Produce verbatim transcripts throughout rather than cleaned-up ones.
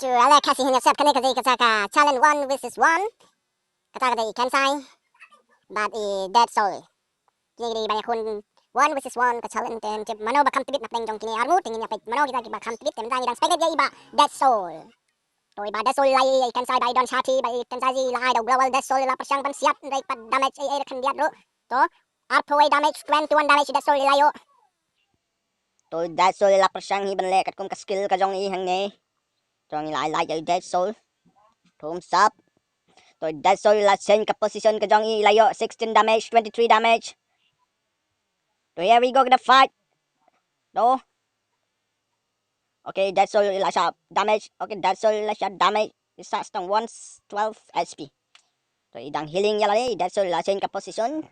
To ale ka sien ïa sep kane ka dei kata ka challenge one versus one. Kata ka dei i Kensai bad i Dead Soul. Kine ki dei ban ïakhun one versus one ka challenge, te ngin tip mano ba kham tbit na pdeng jong kine arngut, te ngin ïa peit mano kita kiba kham tbit. Te mynta ngi dang spectate ïa i Bah Dead Soul. To i Bah Dead Soul i la ïa i Kensai ba i don shathi, ba i Kensai i la ai da u global. Dead Soul i la pyrshang ban siat, hynrei pat damage ei ei ruh khyndiat ruh. To arphew wei damage, twenty-one damage i Dead Soul i la ïoh. To Dead Soul i la pyrshang hi ban leh katkum ka skill ka jong i hangne. To ngi la ai like ïa i Dead Soul. Thumbs up. To Dead Soul i la change ka position ka jong i, i la ïoh sixteen damage, twenty-three damage. To here we go, ka fight. To. Okay, Dead Soul i la shah damage. Okay, Dead Soul i la shah damage. I sah tang one twelve H P. To i dang healing ïa lade, i Dead Soul i la change ka position.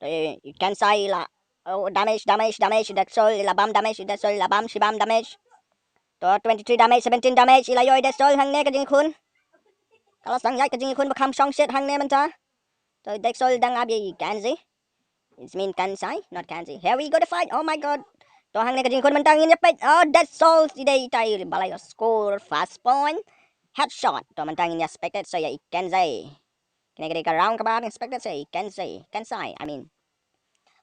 To i, i Kensai i la, oh, damage, damage, damage, i Dead Soul i la bam damage, i Dead Soul i la bam shibam damage. To twenty-three damage, seventeen damage i la ïoh i Dead Soul hangne ka jingïakhun. Ka la sdang ïaid ka jingïakhun ba kham shong shit hangne mynta. To i Dead Soul i dang ap ïa i Kensai. It's mean Kensai, not Kensai. Here we go, the fight. Oh my god. To hangne ka jingïakhun mynta ngin ïa peit. Oh, Dead Soul i dei itai ba la ïoh score, first point. Headshot. To mynta ngin ïa spectate sa ïa i Kensai. Kane ka dei ka round kaba ar, ngin spectate sa ïa i Kensai. Kensai, I mean.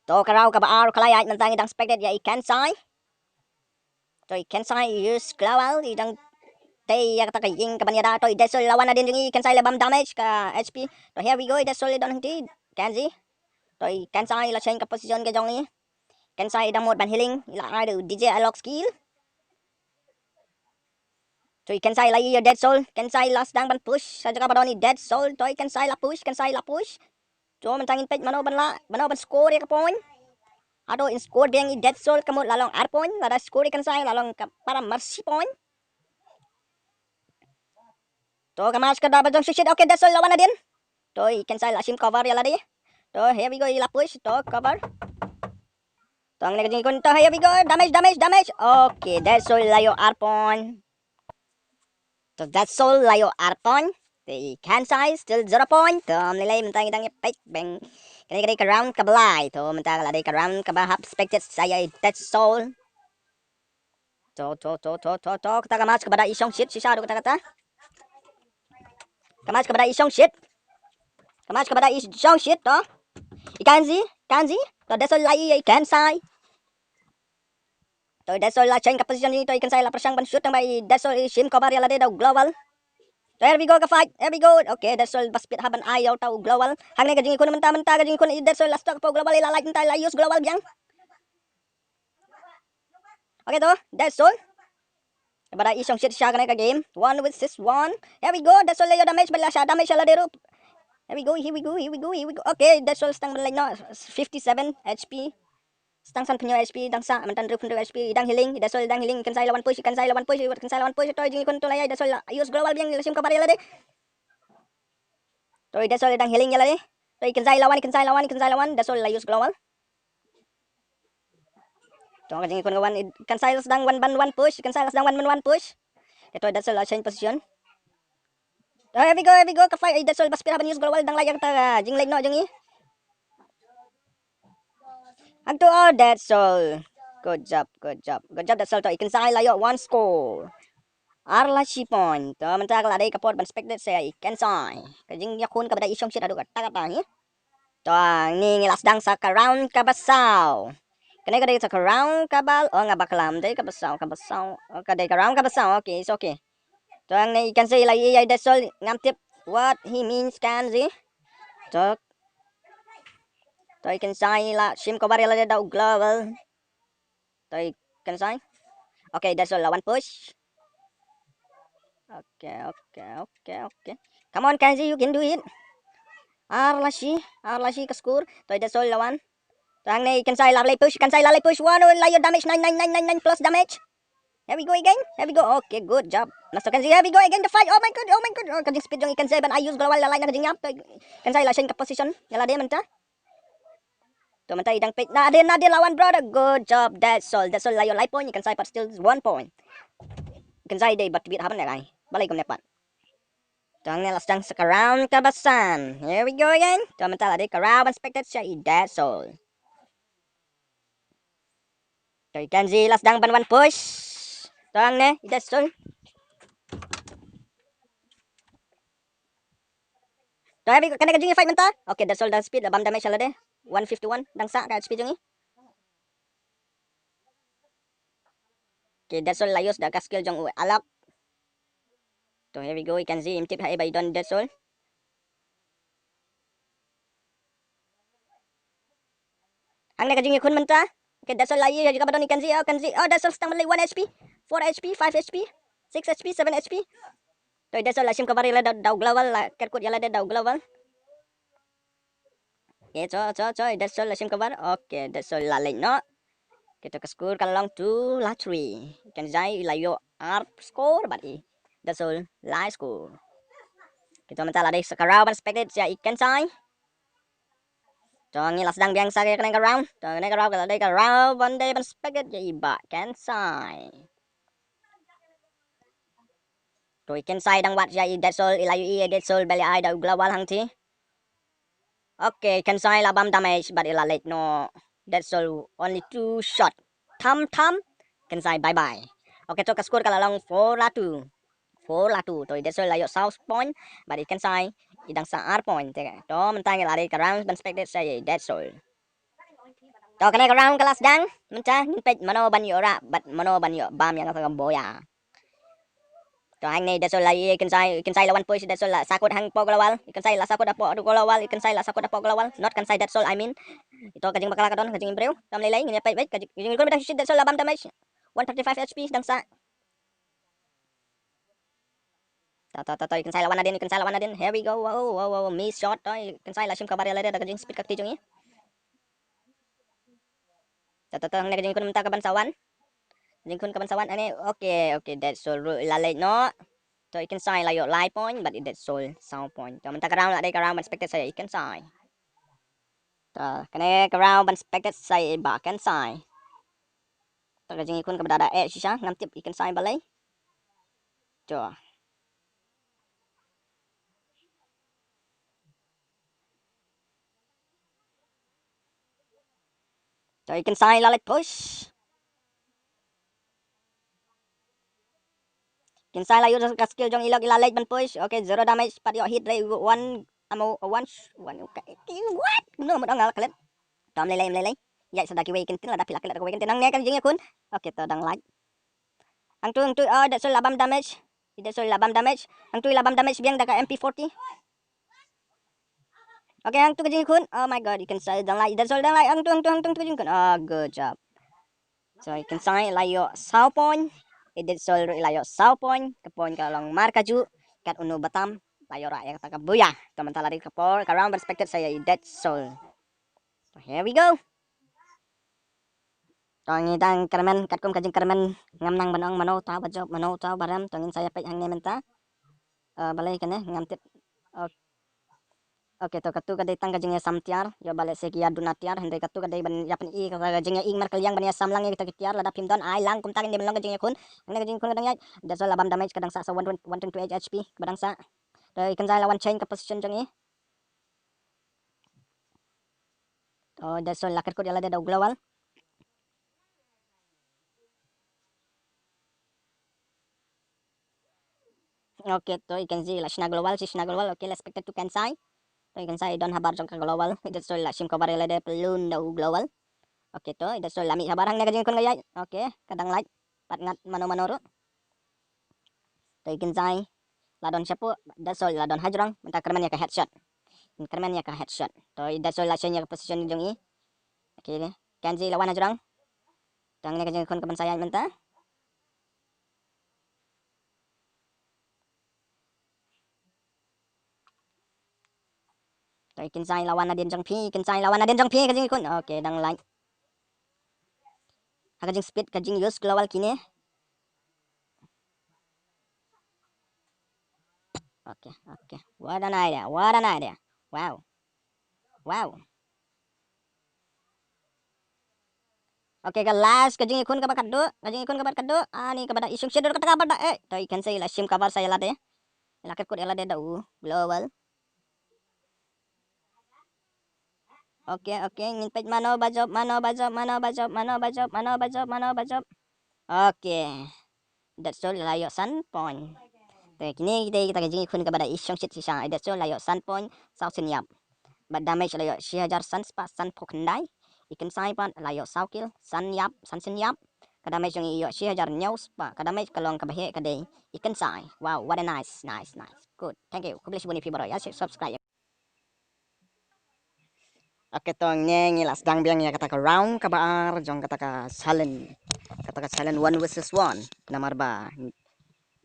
To ka round kaba ar ka la ïaid, mynta ngi dang spectate ïa i Kensai. To i Kensai i use global, i dang tei ïa kata ka ïing kaban ïada. To i Dead Soul i la wan hadien jong i, i Kensai i la bam damage ka H P. To here we go, i Dead Soul i don hangtei, Kensai. To i Kensai i la change ka position ka jong i. Kensai i dang mut ban healing, i la ai da u D J Alok skill. To i Kensai i la ïoh i Dead Soul, Kensai i la sdang ban push sha jaka ba don i Dead Soul. To i Kensai i la push, Kensai i la push. To mynta ngin peit mano ban la, mano ban score ïa ka point. Hato in score biang i Dead Soul, ka mut la long ar point, lada score i Kensai la long ka para mercy point. To ka match ka da ba jong shit. Okay, Dead Soul la wan hadien. To i Kensai la shim cover ïa lade. To here we go, i la push, to cover. To hangne ka jingïakhun, to here we go, damage, damage, damage. Okay, Dead Soul la ïoh ar point. To Dead Soul la ïoh ar point. Te i Kensai still zero point. To ym lei lei, mynta ngi dang ïa peit beng. Kane ka dei ka round kaba lai. To mynta ka la dei ka round kaba hap spectate sa ïa i Dead Soul. To, to, to, to, to, to, kata ka match kaba da i shong shit shisha ruh kata kata. Ka match kaba da i shong shit. Ka match kaba da i shong shit to. I Kensai, Kensai. To Dead Soul la ïoh i Kensai. To Dead Soul la change ka position, to i Kensai la pyrshang ban shoot, tang ba i Dead Soul i shim cover ïa lade da u global. To here we go, ka fight, here we go. Okay, Dead Soul ba speed ha ban ai ïa uta u global. Hangne ka jingïakhun mynta, mynta ka jingïakhun i Dead Soul la stock pa u global, i la light mynta, i la use global biang. Okay to, Dead Soul. Ba da i shong shit sha kane ka game. One versus one. Here we go. Dead Soul la ïoh damage, ba la shah damage sha lade ruh. Here we go, here we go, here we go, here we go. Okay, Dead Soul sdang ban leit noh, fifty-seven H P. Sdang sanphew hynñiew H P dang sah, mynta hynriewphew hynriew H P, i dang healing, i Dead Soul i dang healing, i Kensai la wan push, i Kensai la wan push, i Kensai la wan push, to i jingïakhun to la ïa i Dead Soul la use global biang, i la shim cover ïa lade. To i Dead Soul i dang healing ïa lade. To i Kensai la wan, i Kensai la wan, i Kensai la wan, Dead Soul la use global. To ka jingïakhun ka wan, i Kensai la sdang wan ban wan push, i Kensai la sdang wan ban wan push. Ïa to i Dead Soul la change position. To here we go, here we go, ka fight, i Dead Soul ba speed ha ban use global, dang lait ïa kata ka jingleit noh jong i. Hangto, oh, Dead Soul. Good job, good job. Good job, Dead Soul, to i Kensai la ïoh one score. Ar la shi point. To mynta ka la dei ka por ban spectate sa ïa i Kensai. Ka jingïakhun kaba da i shong shit haduh katta katta hi. To hangne ngi la sdang sa ka round kaba saw. Kane ka dei sa ka round kaba, oh, nga bakla, ym dei kaba saw, kaba saw. Oh, ka dei ka round kaba saw. Okay, it's okay. To hangne i Kensai la ïoh ïa i Dead Soul, ngam tip what he means, Kensai. To, to i Kensai la shim cover ïa lade da u global. To i Kensai. Okay, Dead Soul la wan push. Okay, okay, okay, okay. Come on, Kensai, you can do it. Ar la shi, ar la shi ka score. To i Dead Soul la wan. To hangne i Kensai la leit push, Kensai la leit push. One, oh, la ïoh damage, nine, nine, nine, nine, nine plus damage. Here we go again. Here we go. Okay, good job, Master Kensai. Here we go again. The fight. Oh my god. Oh my god. Oh, ka jingspeed jong i Kensai ban ai use global, la lait na ka jingïap. To i Kensai la change ka position ïa lade mynta. To mynta i dang peit. Nadien, nadien la wan, brother. Good job, Dead Soul. Dead Soul la ïoh lai point, i Kensai pat still one point. I Kensai dei ba tbit ha ban lehkai. Balei kumne pat. To hangne la sdang sa ka round kaba san. Here we go again. To mynta la dei ka round ban spectate sha i Dead Soul. To i Kensai la sdang ban wan push. To hangne i Dead Soul. To, heavy, kane ka jingïafight mynta. Okay, Dead Soul da speed, da bam damage ïa lade. One fifty-one, dang sah ka H P jong i. Okay, Dead Soul la use da ka skill jong u Alok. To, here we go, i Kenzie im tip haei ba i don Dead Soul. Hangne ka jingïakhun mynta. Okay, Dead Soul la ïoh ïa ka ba don i Kenzie, oh, Kenzie, oh, Dead Soul tang ban leit one H P, four H P, five H P, six H P, seven H P. To, Dead Soul la shim cover ïa lade da u global, la ker kut ïa lade da u global. Okay, to, to, to, Dead Soul la shim cover. Okay, Dead Soul la leit noh. Okay, to ka score ka la long two la three. I Kenzie i la ïoh ar score bad i Dead Soul lai score. Okay, to mynta la dei sa ka round ban spectate ïa i Kenzie. To ngi la sdang biang sa ka kane ka round. To kane ka round ka la dei ka round ban dei ban spectate ïa i Bah Kenzie. To i Kenzie dang wad ïa i Dead Soul, i la ïohi i Dead Soul ba la ai da u global hangtei. Okay, Kenzie la bam damage bad i la leit noh. Dead Soul only two shot. Tham tham. Kenzie bye bye. Okay, to ka score ka la long four la two. Four la two. To i Dead Soul la ïoh saw point bad i Kenzie i dang sah ar point. Te to mynta ngi la dei ka round ban spectate sa ïa i Dead Soul. To kane ka round ka la sdang, mynta ngin peit mano ban ïoh rah bad mano ban ïoh bam ïa kata ka boya. To hangne Dead Soul la ïoh, i Kenzie, i Kenzie la wan push, Dead Soul la sah kut hangpoi global, i Kenzie la sah kut hapoh global, i Kenzie la sah kut hapoh global, not Kenzie, Dead Soul, I mean. Ito ka jingbakla ka don, ka jingimprove. To ym lei lei, ngin ïa peit beit, ka jing, ka jingimprove mynta shi Dead Soul la bam damage. One thirty-five H P dang sah. To, to, to, to, i Kenzie la wan nadien, i Kenzie la wan nadien. Here we go. Wow, wow, wow, wow, miss shot. To i Kenzie la shim cover ïa lade da ka jingspeed ka kti jong i. To, to, to, hangne ka jingkhun mynta ka ban sa wan. Jingkhun ka ban sa wan. Ane, okay, okay, Dead Soul ruh la leit noh. To i Kenzie la ïoh lai point bad i Dead Soul saw point. To mynta ka round la dei ka round ban spectate sa ïa i Kenzie. To kane ka round ban spectate sa ïa i Bah Kenzie. To ka jingïakhun kaba da da eh shisha, ngam tip i Kenzie balei. To. To i Kenzie la leit push. Kenzie la use ka skill jong i lok, i la leit ban push. Okay, zero damage, pat ïoh hit re one ammo, one sh-, one, okay. What? No, mut ong la klet. To ym lei lei, ym lei lei. Ïaid sa da kiwei ki ktien, lada phi la klet da kawei ki ktien. Hangne ka jingïakhun. Okay, to dang lait. Hangtu, hangtu, oh, Dead Soul la bam damage. Dead Soul la bam damage. Hangtu i la bam damage biang da ka M P forty. Okay, hangtu ka jingïakhun. Oh my God, i Kenzie dang lait, Dead Soul dang lait. Hangtu, hangtu, hangtu, hangtu ka jingïakhun. Oh, good job. So i Kenzie la ïoh saw point. I Dead Soul ruh i la ïoh saw point. Ka point ka long mar kajuh. Kat uno ba tam la ïoh rah ïa kata ka boya. To mynta la dei ka por, ka round ban spectate sa ïa i Dead Soul. So here we go. To ngi dang kyrmen, katkum ka jingkyrmen ngam nang ban ong mano uta ba jop, mano uta ba rem, to ngin sa ïa peit hangne mynta. Eh, balei kane ngam tip. Ok. Okay, to katu ka dei tang ka jingïasam tiar, ïoh ba lehse ki ïa duna tiar, hynrei katu ka dei ban ïa pyni ka jingïaing markylliang ban ïasam lang ïa kita ki tiar, lada phim don ai lang kumta kin dei ban long ka jingïakhun. Hangne ka jingïakhun ka dang ïaid, Dead Soul la bam damage, ka dang sah sa one twenty-eight H P, ka dang sah. To i Kenzie la wan change ka position jong i. To Dead Soul la kyrkut ïa lade da u global. Okay, to i Kenzie la shna global, shi shna global. Okay, la spectate to Kenzie. To i Kenzie i don habar jong ka global. Dead Soul la shim cover ïa lade, pylun da u global. Okay, to i Dead Soul la mih habar, hangne ka jingïakhun ka ïaid. Okay, ka dang lait. Pat ngat mano mano ruh. To i Kenzie la don shapoh, Dead Soul la don hajrong, mynta kyrmen ïa ka headshot. Kyrmen ïa ka headshot. To i Dead Soul la change ïa ka position jong i. Okay, Kenzie la wan hajrong. To hangne ka jingïakhun ka ban sa ïaid mynta. To i Kenzie la wan nadien jong phi, i Kenzie la wan nadien jong phi, ka jingïakhun. Okay, dang lait. Ha ka jingspeed, ka jing use global kine. Okay, okay. What an idea, what an idea. Wow. Wow. Okay, ka last, ka jingïakhun kaba khadduh, ka jingïakhun kaba khadduh. Ani kaba da i shong shadow kata kaba da, eh. To i Kenzie la shim cover sa ïa lade. La kyrkut ïa lade da u global. Okay, okay, ngin peit mano ba jop, mano ba jop, mano ba jop, mano ba jop, mano ba jop, mano ba jop. Okay. Dead Soul la ïoh san point. Te kine kita kita ka jingïakhun kaba da i shong shit shisha, i Dead Soul la ïoh san point saw sien ïap. Bad damage la ïoh shi hajar san spah san phew khyndai. I Khensai pat la ïoh saw kill, san ïap, san sien ïap. Ka damage jong i ïoh shi hajar hynñiew spah. Ka damage ka long kaba heh ka dei i Khensai. Wow, what a nice, nice, nice. Good. Thank you. Khublei shibun ïa phi baroh ïa subscribe. Okay, to ngi ngi la sdang biang ïa kata ka round kaba ar jong kata ka challenge. Kata ka challenge one versus one. Namar ba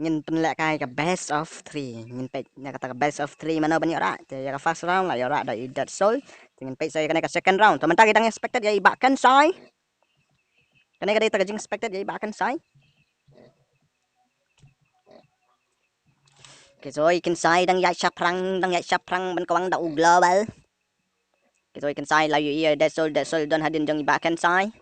ngin pynlehkai ka best of three. Ngin peit ïa kata ka best of three mano ban ïoh rah. Te ïa ka first round la ïoh rah da i Dead Soul. Te ngin peit sa ïa kane ka second round. To mynta ki dang expected ïa i Bah Khensai. Kane ka dei ta ka jing expected ïa i Bah Khensai. Okay, so i Khensai dang ïaid shaphrang, dang ïaid shaphrang ban kawang da u Global. Okay, so i Khensai la ïoh ïa i Dead Soul, Dead Soul don hadien jong i Bah Khensai.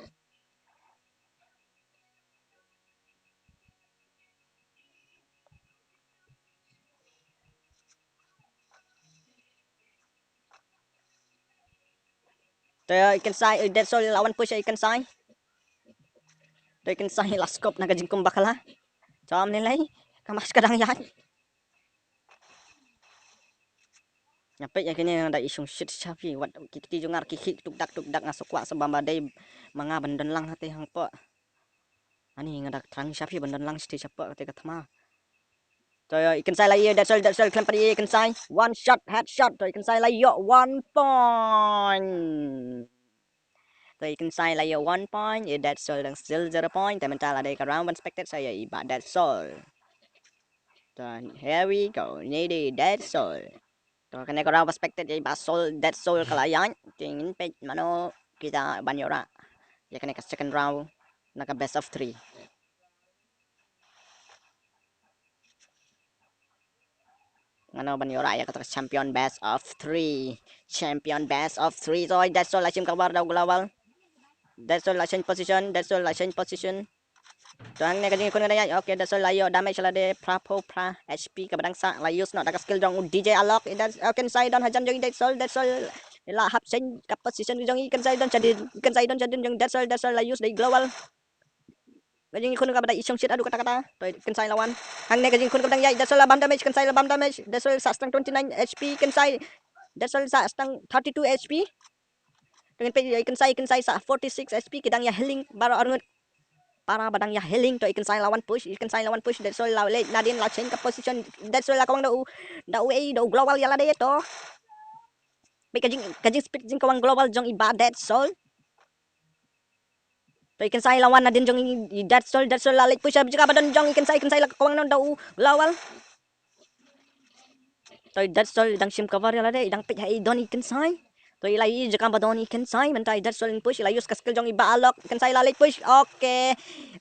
Te i Khensai, i Dead Soul la wan push i Khensai. Te i Khensai la scope na ka jingkum bakla. Te ym lei lei, ka match ka dang ïaid. Nga peit ïa kine da i shong shit sha phi, wat ki kti jong nga ki khih tuk dak tuk dak, nga sa kwah sa bam ba dei ma nga ban don lang hate hangpoh. Ani nga da thrang sha phi ban don lang sha phi sha phi kate ka thma. To i Khensai la ïoh, Dead Soul, Dead Soul khlem pat ïoh i Khensai. One shot, headshot. To i Khensai la ïoh one point. To i Khensai la ïoh one point, i Dead Soul dang still zero point. Te mynta la dei ka round ban spectate sa ïa i Bah Dead Soul. To here we go, ni dei Dead Soul. To kane ka round ba spectate ïa i Bah Soul, Dead Soul ka la ïaid. Te ngin peit mano kita ban ïoh rah ïa kane ka second round na ka best of three. Mano ban ïoh rah ïa kata ka champion best of three. Champion best of three. To i Dead Soul la shim cover da u Global. Dead Soul la change position, Dead Soul la change position. To hangne ka jingïakhun ka dang ïaid. Okay, Dead Soul la ïoh damage lade phra phew phra H P kaba dang sah, la use noh da ka skill jong u D J Alok. I Dead, okay, Khensai don hajan jong i Dead Soul, Dead Soul la hap change ka position jong i, Khensai don shadien, Khensai don shadien jong Dead Soul, Dead Soul la use da i Global. Ka jingïakhun kaba da i shong shit haduh katta katta. To i Khensai la wan. Hangne ka jingïakhun kaba dang ïaid, Dead Soul la bam damage, Khensai la bam damage. Dead Soul sah tang twenty-nine H P, Khensai, Dead Soul sah tang thirty-two H P. To ngin peit ïa i Khensai, i Khensai sah forty-six H P, ki dang ïa healing baroh arngut. Para ba dang ïa healing, to i Khensai la wan push, i Khensai la wan push, Dead Soul la leit nadien, la change ka position, Dead Soul la kawang da u, da u ei, da u Global ïa lade to. Peit ka jing, ka jing speed jingkawang Global jong i Bah Dead Soul. To i Khensai la wan nadien jong i, i Dead Soul, Dead Soul la leit push ha jaka ba don jong i Khensai, i Khensai la kawang noh da u Global. To i Dead Soul i dang shim cover ïa lade, i dang peit ha i don i Khensai. To i la ïohi jaka ba don i Khensai, mynta i Dead Soul in push, i la use ka skill jong i Bah Alok, i Khensai la leit push. Okay.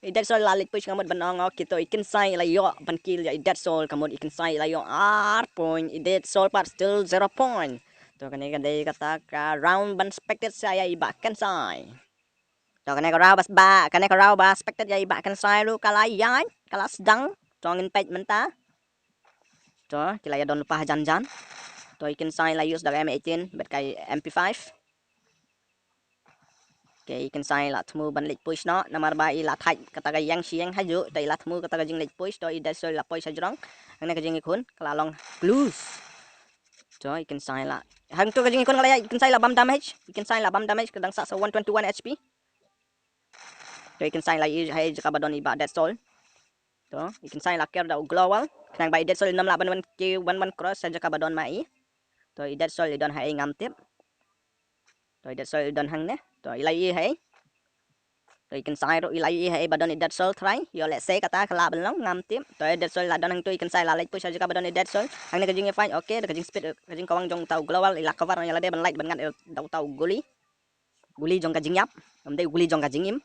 I Dead Soul la leit push, ka mut ban ong, okay, to i Khensai i la ïoh ban kill ïa i Dead Soul, ka mut i Khensai i la ïoh ar point, i Dead Soul pat still zero point. To kane ka dei kata ka round ban spectate sa ïa i Bah Khensai. To kane ka round ba, ba, kane ka round ba spectate ïa i Bah Khensai ruh ka la ïaid, ka la sdang. To ngin peit mynta. To ki la ïa don lypa hajan jan. To i Khensai la use da ka M eighteen bad ka M P five. Okay, i Khensai la thmu ban leit push noh, namar ba i la thait kata ka ïeng shi ïeng hajuh, to i la thmu kata ka jingleit push, to i Dead Soul la push hajrong. Hangne ka jingïakhun ka la long close. To i Khensai la, hangto ka jingïakhun ka la ïaid, i Khensai la bam damage, i Khensai la bam damage, ka dang sah sa one twenty-one H P. To i Khensai la ïohi ha jaka ba don i Bah Dead Soul. To i Khensai la care da u Global. Khnang ba i Dead Soul i nym lah ban wan ki, wan wan cross ha jaka ba don ma i. To i Dead Soul i don ha i ngam tip. To i Dead Soul i don hangne. To i la ïohi ha i. To i Khensai ruh i la ïohi ha i ba don i Dead Soul trai. Ïoh lehse kata ka lah ban long ngam tip. To i Dead Soul la don hangto, i Khensai la leit push ha jaka ba don i Dead Soul. Hangne ka jingïafight. Okay, da ka jingspeed, ka jingkawang jong uta u Global i la cover noh ïa lade ban lait ban ngat da uta u guli. Guli jong ka jingïap, ym dei guli jong ka jingim.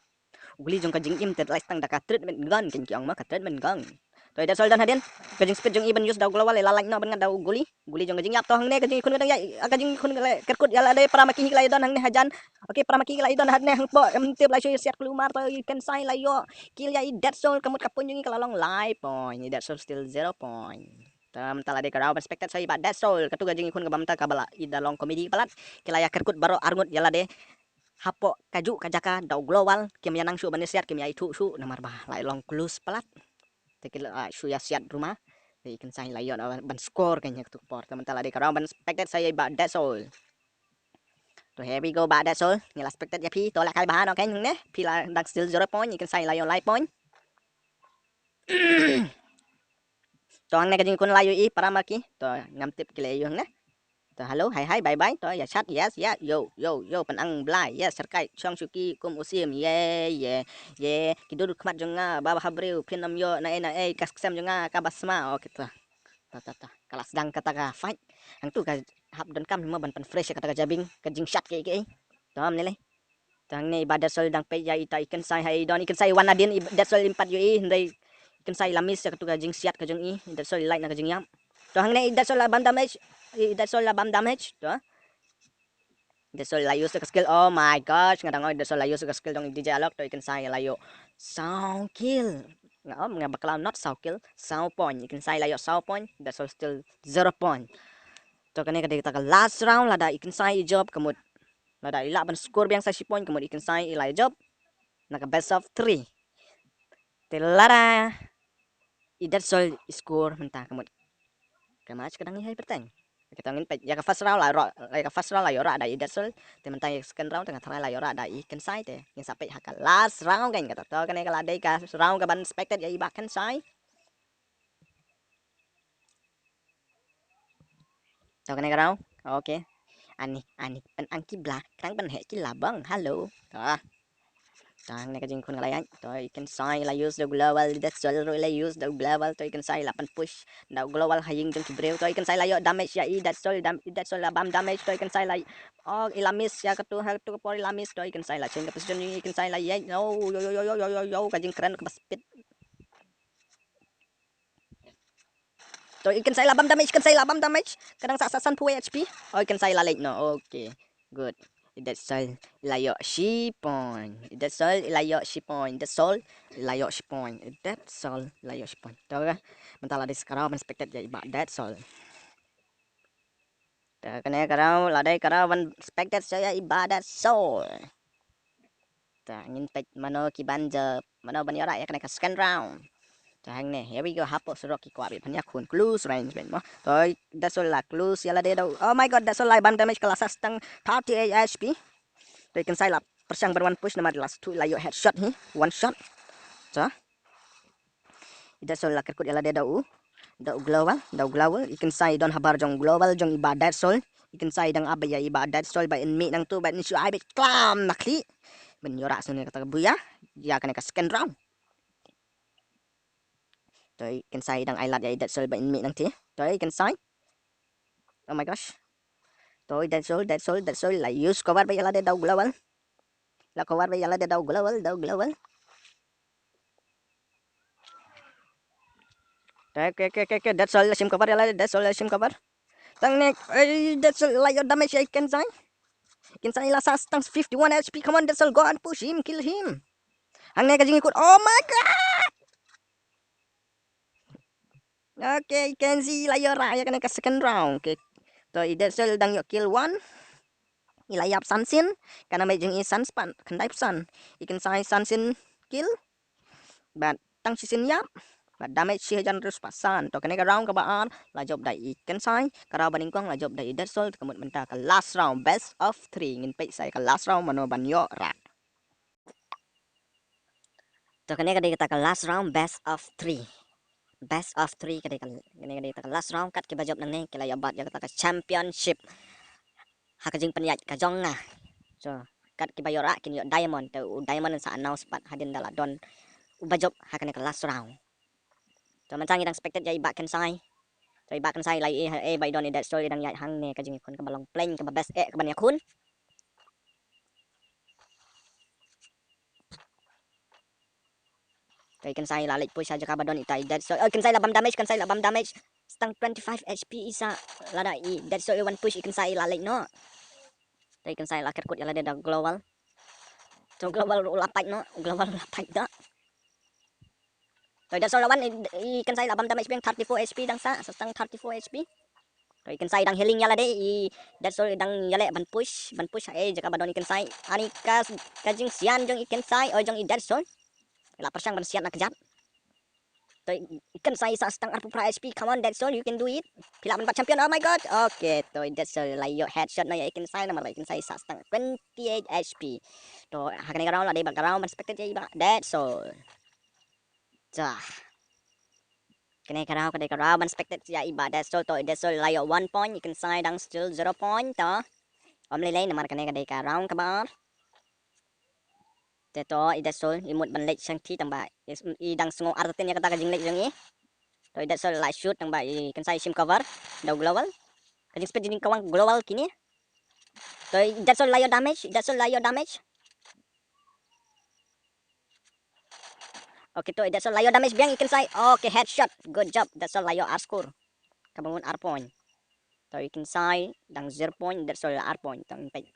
Guli jong ka jingim te lait tang da ka treatment gun, kin ki ong ma ka treatment gun. To i Dead Soul don hadien, ka jingspeed jong i ban use da u Global i la lait noh ban ngat da u guli. Guli jong ka jingïap, to hangne ka jingïakhun ka dang ïaid, ka jingïakhun ka la kerkut ïa lade, para ma ki hi ki la ïa don hangne hajan. Okay, para ma ki ki la ïa don hangne hangpoh, ym tip la shu ïa siat kulmar, to i Khensai la ïoh kill ïa i Dead Soul, ka mut ka point jong i ka la long lai point, i Dead Soul still zero point. Te mynta la dei ka round ban spectate sa i Bah Dead Soul. Katu ka jingïakhun kaba mynta kaba la i da long comedy palat. Ki la ïa kerkut baroh arngut ïa lade hapoh kajuh ka jaka da u Global. Kim ïa nang shuh ban ïa siat, kim ïa ithuh shuh namar ba la i long close palat. Te ki la shu ïa siat ruh ma. Te i Kynsai la ïoh ban score kein ha katu ka por. Te mynta la dei ka round ban spectate sa ïa i Bah Dead Soul. To here we go Bah Dead Soul. Ngi la spectate ïa phi. To la kai bha noh kein ne. Phi la dang still zero point. I Kynsai la ïoh lai point. To hangne ka jingkhun la ïoh i para ma ki. To ngam tip ki la ïoh hangne. To hello, hi hi, bye bye. To ïa chat, yes, ïa, yo, yo, yo, pynang blai, yes, syrkai, shong shuki, kum u sim, ye, ye, ye, ki dur khmat jong nga, ba ba ha briew, phin ym ïoh, na ei, na ei, ka ksem jong nga, ka ba sma, oh, kita. Ta, ta, ta, ka la sdang kata ka fight. Hangtu ka hap donkam mo ban pynfresh kata ka jabieng, ka jingshot kiei kiei. To, ym lei lei. Te hangne i Bah Dead Soul dang peit ïa ita i Kynsai ha i don i Kynsai wan nadien i Dead Soul im pat ïoh i hynrei i Kynsai la miss ïa katu ka jingsiat ka jong i, i Dead Soul i lait na ka jingïap. To hangne i Dead Soul la bam damage, i Dead Soul la bam damage. To Dead Soul la use ka skill, oh my gosh, nga dang ong Dead Soul la use ka skill jong i D J Alok, to i Kynsai la ïoh saw kill. Nga ong nga bakla, not saw kill, saw point. I Kynsai la ïoh saw point, Dead Soul still zero point. To kane ka dei kata ka last round, lada i Kynsai i jop ka mut Lada i lah ban score biang sa shi point ka mut i Kynsai i la ïa jop na ka best of three. Te lada i Dead Soul i score mynta ka mut ka match ka dang ïa hai pyrthei. Kita ngin peit ïa ka first round la roh, ïa ka first round la ïoh rah da i Dead Soul. Te mynta ïa ka second round te nga tharai la ïoh rah da i Kynsai te. Ngin sa peit ha ka last round kan kata. To kane ka la dei ka round ka ban spectate ïa i Bah Kynsai. To kane ka round. Okay. Ani, ani pynang ki bla, kang pynheh ki labang. Hello. To. To hangne ka jingkhun ka la ïaid. To i Kynsai la use da u global, Dead Soul ruh la use da u global. To i Kynsai la pynpush da u global ha ïing jong ki briew. To i Kynsai la ïoh damage ïa i Dead Soul, dam, i Dead Soul la bam damage. To i Kynsai la, oh, i la miss ïa katu, ha katu ka por i la miss. To i Kynsai la change ka position, i Kynsai la ïaid. Yo, yo, yo, ka jingkren kaba speed. To i Kynsai la bam damage, Kynsai la bam damage. Ka dang sah, sah sanphew H P. Oh i Kynsai la leit noh. Okay. Good. I Dead Soul i la ïoh shi point. I Dead Soul i la ïoh shi point. Dead Soul i la ïoh shi point. I Dead Soul i la ïoh shi point. To ka. Mynta la dei sa ka round ban spectate ïa i Bah Dead Soul. To kane ka round la dei ka round ban spectate sa ïa i Bah Dead Soul. To ngin peit mano ki ban jop, mano ban ïoh rah ïa kane ka second round. To hangne, here we go, hapoh surok ki kwah beit ban ïakhun, close range beit mo. To i Dead Soul la close ïa lade da u, oh my god, Dead Soul la bam damage, ka la sah tang thirty-eight H P. To i Kynsai la pyrshang ban wan push namar la shu la ïoh headshot hi, one shot. To i Dead Soul la kyrkut ïa lade da u, da u global, da u global. I Kynsai i don habar jong u global jong i Bah Dead Soul. I Kynsai i dang ap ïa i Bah Dead Soul ba in mih nangtu, ba in shu ai beit klam na khlieh. Ban ïoh rah shuh ne kata ka buya ïa kane ka second round. To i Kynsai i dang ai lad ïa i Dead Soul ba in mih nangte. To i Kynsai. Oh my gosh. To i Dead Soul, Dead Soul, Dead Soul la use cover beit ïa lade da u global. La cover beit ïa lade da u global, da u global. Te, ke, ke, ke, ke, Dead Soul la shim cover ïa lade, Dead Soul la shim cover. Tang ne, ei, Dead Soul la ïoh damage ïa i Kynsai. Kynsai la sah tang fifty-one H P, come on, Dead Soul, go and push him, kill him. Hangne ka jingïakut, oh my god! Okay, i Kynsai la ïoh rah ïa kane ka second round. Okay. To i Dead Soul dang ïoh kill one. I la ïap san sien, ka namar jong i san spah khyndai phew san. I Kynsai san sien kill. Bad tang shisien ïap. Bad damage shi hajar hynriew spah san. To kane ka round kaba ar la jop da i Kynsai, ka round ba nyngkong la jop da i Dead Soul, ka mut mynta ka last round best of three. Ngin peit sa ïa ka last round mano ban ïoh rah. To kane ka dei kata ka last round best of three. Best of three ka dei ka, kane ka dei kata ka last round, kat kiba jop nangne ki la ïoh bat ïa kata ka championship. Ha ka jingpynïaid ka jong nga. So kat kiba ïoh rah kin ïoh diamond, te u diamond sa announce pat hadien da la don uba jop ha kane ka last round. To mynta ngi dang spectate ïa i Bah Kynsai. To i Bah Kynsai la ïohi ha, eh, ba i don i Dead Soul i dang ïaid hangne, ka jingïakhun kaba long plain, kaba best eh, kaba ïakhun. To i Kynsai la leit push ha jaka ba don ita i Dead Soul. Oh, Kynsai la bam damage, Kynsai la bam damage. Sa tang twenty-five H P i sa, lada i Dead Soul i wan push, i Kynsai la leit noh. To i Kynsai la kyrkut ïa lade da global. To global ruh la pait noh, global ruh la pait da. To i Dead Soul la wan, i, i Kynsai la bam damage biang, thirty-four H P dang sa, sa tang thirty-four H P. To i Kynsai dang healing ïa lade, i Dead Soul dang ïaleh ban push, ban push ha, eh, jaka ba don i Kynsai. Ani ka, ka jingsian jong i Kynsai, oi jong i Dead Soul. La pyrshang ban siat na kjat. To i Kensai sah stang arphew phra H P. Come on, Dead Soul, you can do it. Phi lah ban bat champion. Oh my god. Okay, to i Dead Soul la ïoh headshot na ïa i Kensai namar ba i Kensai sah stang twenty-eight H P. To ha kane ka round la dei ba ka round ban spectate ïa i Bah Dead Soul. Jah. Kane ka round ka dei ka round ban spectate ïa i Bah Dead Soul. To i Dead Soul la ïoh one point, i Kensai dang still zero point. To ym lei lei namar kane ka dei ka round kaba ar. Te to i Dead Soul i mut ban leit shang thi tang ba i, i dang sngew artatien ïa kata ka jingleit jong i. To i Dead Soul la shoot tang ba i Kensai shim cover da u global. Ka jingspit jingkawang global kine. To i Dead Soul la ïoh damage, i Dead Soul la ïoh damage. Okay, to i Dead Soul la ïoh damage biang i Kensai. Okay, headshot. Good job. Dead Soul la ïoh ar score. Kaba mut ar point. To i Kensai dang zero point, Dead Soul ar point. To ngin peit.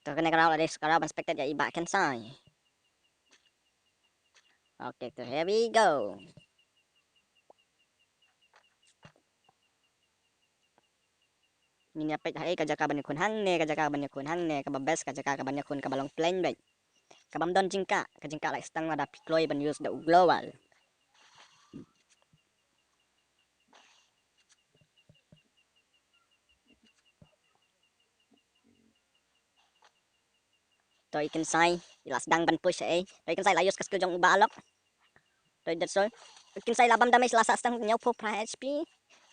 To kane ka round la dei ka round ban spectate ïa i Bah Kensai. Okay, to here we go. Ngin ïa peit ha ei ka jaka ban ïakhun hangne, ka jaka ban ïakhun hangne, kaba best ka jaka ka ban ïakhun kaba long plain beit. Kaba ym don jingkah, ka jingkah la sdang lada phi kloi ban use da u global. To i Kensai i la sdang ban push eh. To i Kensai la use ka skill jong u Bah Alok. To i Dead Soul, i Kensai la bam damage, la sah stang hynñiewphew phra H P.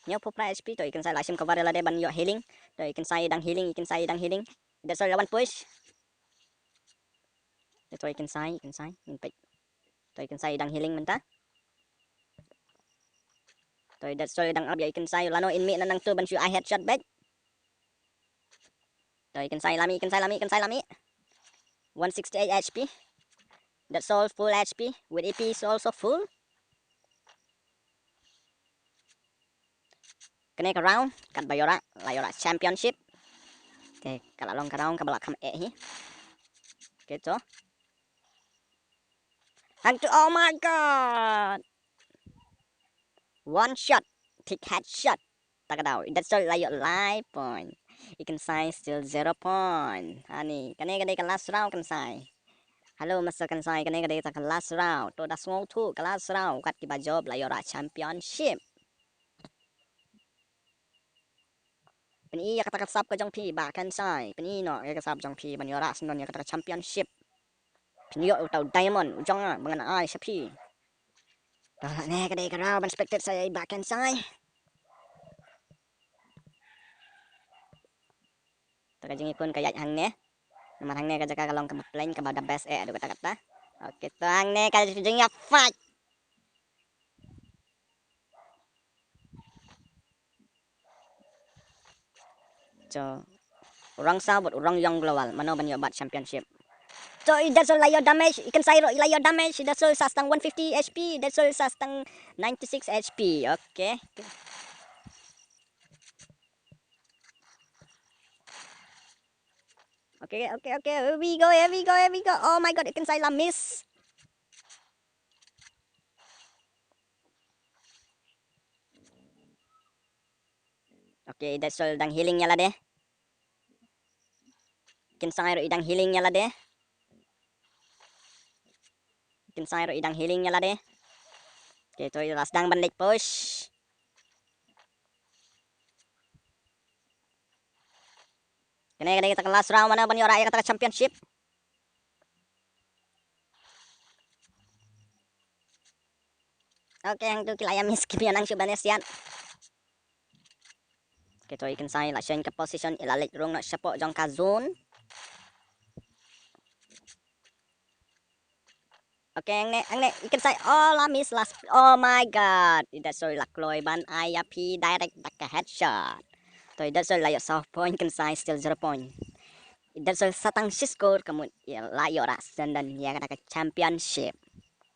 Hynñiewphew phra H P. To i Kensai la shim cover ïa lade ban ïoh healing. To i Kensai i dang healing, i Kensai i dang healing. Dead Soul la wan push. To i Kensai, i Kensai ngin peit. To i Kensai i dang healing mynta. To i Dead Soul i dang ap ïa i Kensai, lano in mih na nangtu ban shu ai headshot beit. To i Kensai la mih, i Kensai la mih, i Kensai la mih. One sixty-eight H P. Dead Soul full H P with A P is also full. Kane ka round katba ïoh rah, la ïoh rah championship. Te ka la long ka round kaba la kham eh hi. Okay, to hangtu, oh my god. One shot, thick headshot. Ta ka daw i Dead Soul la ïoh lai point. I Kensai still zero point. Ani kane ka dei ka last round Kensai. Hello Master Kensai, kane ka dei ta ka last round. To da sngewthuh ka last round kat kiba jop la ïoh rah championship. Pyni ïa kata ka sap ka jong phi Bah Kensai. Pyni noh ïa ka sap jong phi ban ïoh rah syndon ïa kata ka championship. Phin ïoh uta u diamond u jong nga ba ngan ai sha phi. To ne ka dei ka round ban spectate sa ïa i Bah Kensai. To ka jingïakhun ka ïaid hangne. Namar hangne ka jaka ka long kaba plain, kaba da best eh, haduh katta katta. Okay, to hangne ka jingïafight. To u rong saw bad u rong ïong global, mano ban ïoh bat championship. To i Dead Soul la ïoh damage, i Kensai ruh i la ïoh damage, i Dead Soul sah stang one fifty H P, i Dead Soul sah stang ninety-six H P. Okay. Okay, okay, okay. Here we go, here we go, here we go. Oh my god, i Kensai la miss. Okay, i Dead Soul dang healing ïa lade. I Kensai ruh i dang healing ïa lade. I Kensai ruh i dang healing ïa lade. Okay, to i la sdang ban leit push. Kane ka dei kata ka last round, mano ban ïoh rah ïa kata ka championship. Okay, hangtu ki la ïa miss, kim ïa nang shuh ban ïa siat. Okay, to i Kensai la shon ka position, i la leit rung noh shapoh jong ka zone. Okay, hangne, hangne i Kensai, oh la miss last. Oh my god, i Dead Soul la kloi ban ai ïa phi direct da ka headshot. To i Dead Soul la ïoh saw point, Kensai still zero point. I Dead Soul sa tang shi score, ka mut i la ïoh rah syndon ïa kata ka championship.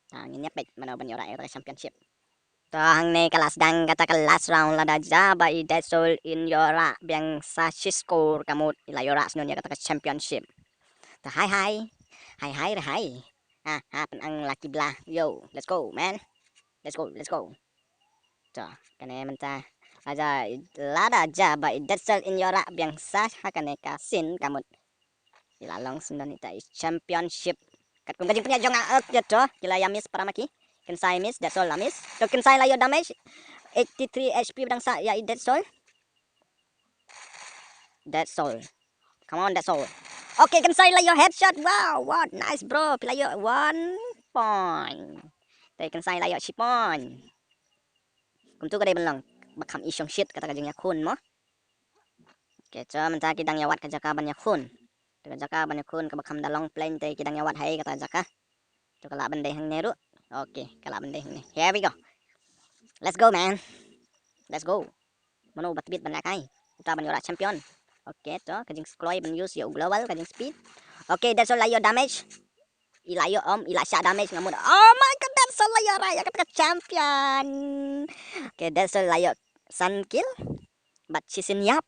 Ta ngin ïa peit mano ban ïoh rah ïa kata ka championship. Ta hangne ka la sdang kata ka last round, lada jia ba i Dead Soul in ïoh rah biang sa shi score, ka mut i la ïoh rah syndon ïa kata ka championship. Ta hai hai. Hai hai re hai. Ha ha, pynang la ki bla. Yo, let's go man. Let's go, let's go. To kane mynta, lada jia ba i Dead Soul in ïoh rah biang sa ha kane ka scene, ka mut i la long syndon ïa ita i championship. Katkum ka jingpynïaid jong nga, okay, to ki la ïa miss para ma ki. Kynsai miss, Dead Soul la miss. To Kynsai la ïoh damage. Eighty-three H P ba dang sah ïa i Dead Soul. Dead Soul. Come on, Dead Soul. Okay, Kynsai la ïoh headshot. Wow, what nice bro. Phi la ïoh one point. Te Kynsai la ïoh shi point. Kumtu ka dei ban long. Ba kham i shong shit kata ka jingïakhun mo. Okay, to mynta ki dang ïawad ka jaka ban ïakhun. To ka jaka ban ïakhun kaba kham da long plain te ki dang ïawad ha kata ka jaka. To ka lah ban dei hangne ruh. Okay, ka lah ban dei hangne. Here we go. Let's go, man. Let's go. Mano ba tbit ban lehkai? Uta ban ïoh rah champion. Okay, to ka jingkloi ban use ïa u global ka jingspeed. Okay, Dead Soul la ïoh damage. I la ïoh, um, i la shah damage nga mut. Oh my god, Dead Soul la ïoh rah ïa kata ka champion. Okay, Dead Soul la ïoh san kill. Bad shi sien ïap.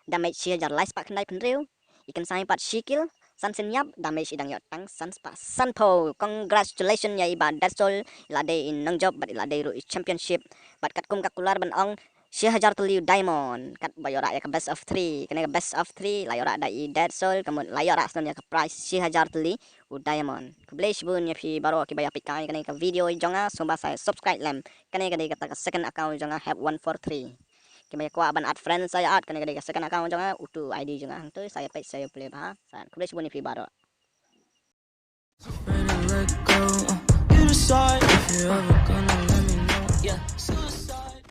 Damage shi hajar lai spah khyndai phew hynriew. I Kynsai pat shi kill. San sien ïap. Damage i dang ïoh tang san spah sanphew. Congratulations ïa i Bah Dead Soul. I la dei i nongjop bad i la dei ruh i championship. Bad katkum ka kular ban ong shi hajar tylli u diamond. Katba ïoh rah ïa ka best of three. Kane ka best of three la ïoh rah da i Dead Soul. Ka mut la ïoh rah sdang ïa ka prize shi hajar tylli u diamond. Khublei shibun ïa phi baroh kiba ïa peit kai kane ka video jong nga, sngewbha sa subscribe lem. Kane ka dei kata ka second account jong nga, Hep one four three. Kiba ïa kwah ban add friends sa ïa add, kane ka dei ka second account jong nga, utu I D jong nga. Hangtu sa ïa peit sa ïa pule bha. Sa khublei shibun ïa phi baroh. Ready to let go. Uh, you decide if you're ever gonna let me know. Yeah. Suicide.